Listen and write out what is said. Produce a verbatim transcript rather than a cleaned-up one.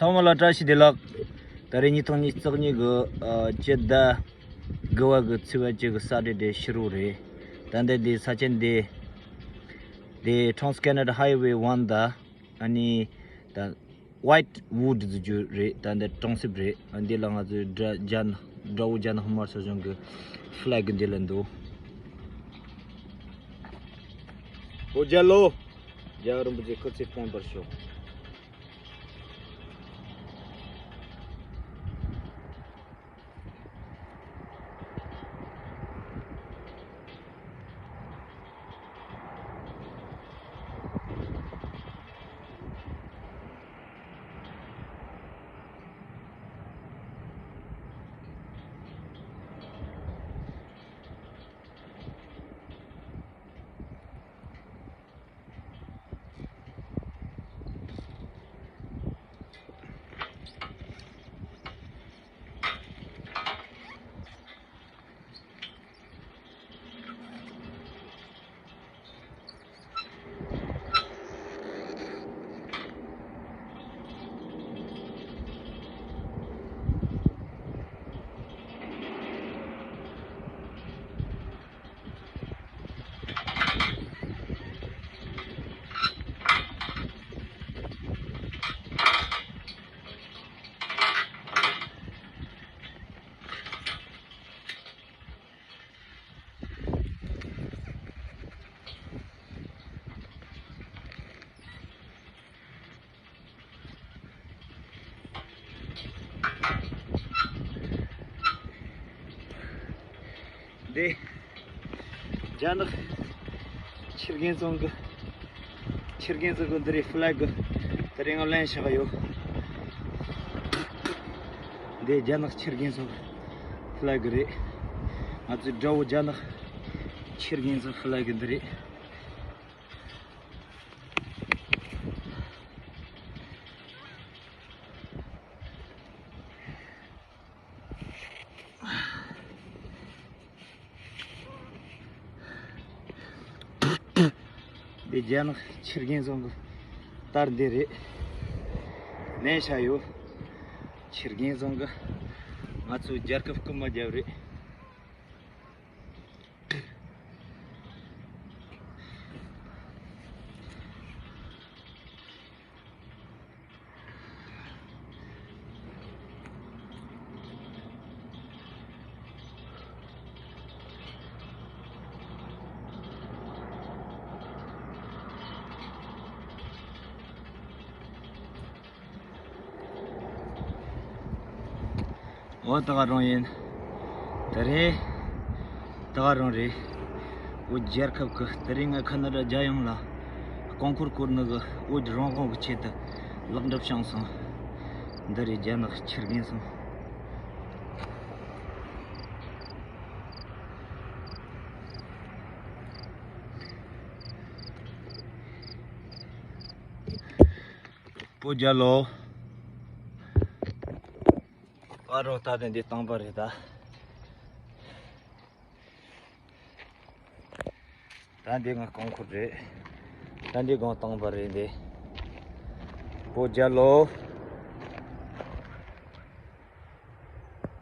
ཚང་མ་ལ་བཀྲ་ཤིས་བདེ་ལེགས། ད་རེས་ཉིས་སྟོང་ཉི་ཤུ་རྩ་གཉིས་ཀྱི་ཨ་སྤྱི་ཟླ་དགུ་པ་གི་ཚེས་པ་གཅིག་གི་ས་ཊར་ཌེ་ཕྱི་དྲོ་རེད། ད་ལྟ་འདི་ས་ཆ་འདི་འདི་Trans Canada Highway one དང་ཨ་ནི་ད་White Wood ཟེར་རྒྱུ་རེད། ད་འདི་གྲོང་གསེབ་རེད། ཨ་འདི་ལ་ང་ཚོའི་དགྲ་རྒྱ་ནག་དགྲ་བོ་རྒྱ་ནག་དམར་ཤོག་གཞུང་གི་ཕི་ལེག་འདི་ལ་འདུག་འོ་རྒྱལ་ལོ། རྒྱལ་བ་རིན་པོ་ཆེ་སྐུ་ཚེ་བརྟན་པར་ཤོག་འདི་རྒྱ་ནག་ཕྱིར་འགེངས་ཚང་གི་ཕྱིར་འགེངས་ཚང་གི་འདི་རེད། ཕི་ལེག་གི་དེ་རིང་ང་ལེན་བཞག་ཡོད། འདི་རྒྱ་ནག་ཕྱིར་འགེངས་ཚང་གི་ཕི་ལེག་གི་རེད། ང་ཚོའི་དགྲ་བོ་རྒྱ་ནག་ཕྱིར་འགེངས་ཚང་ཕི་ལེག་གི་འདི་རེད། འདི་རྒྱ་ནག་ཕྱིར་འགེངས་ཚང་གི་རྟར་འདི་རེད། ལེན་བཞག་ཡོད། ཕྱིར་འགེངས་ཚང་གི་ང་ཚོའི་རྒྱལ་ཁབ་རྐུན་མ་རྒྱབ་རེད། འོ་ད་ག་རང་ཡིན། ད་རེས་ད་ག་རང་རེད། འོ་རྒྱལ་ཁབ་ཀྱི་དེ་རིང་ང་ཁ་ན་ཌ་རྒྱལ་ཡོངས་ལ་རྐང་འཁོར་བསྐོར་ནི་གི་འོ་རང་དབང་གི་ཆེད་དུ་ལག་འགྲབ་བྱུང་སོང་། འདི་རེད་རྒྱ་ནག་ཕྱིར་འགེངས་སོང་། པོ་རྒྱལ་ལོ། ཨ་རོ་ད་དེ་འདི་བཏང་པ་རེད་ད། ད་འདི་ང་རྐང་འཁོར་རེད། ད་འདི་སྒང་བཏང་པ་རེད་འདི། པོ་རྒྱལ་ལོ།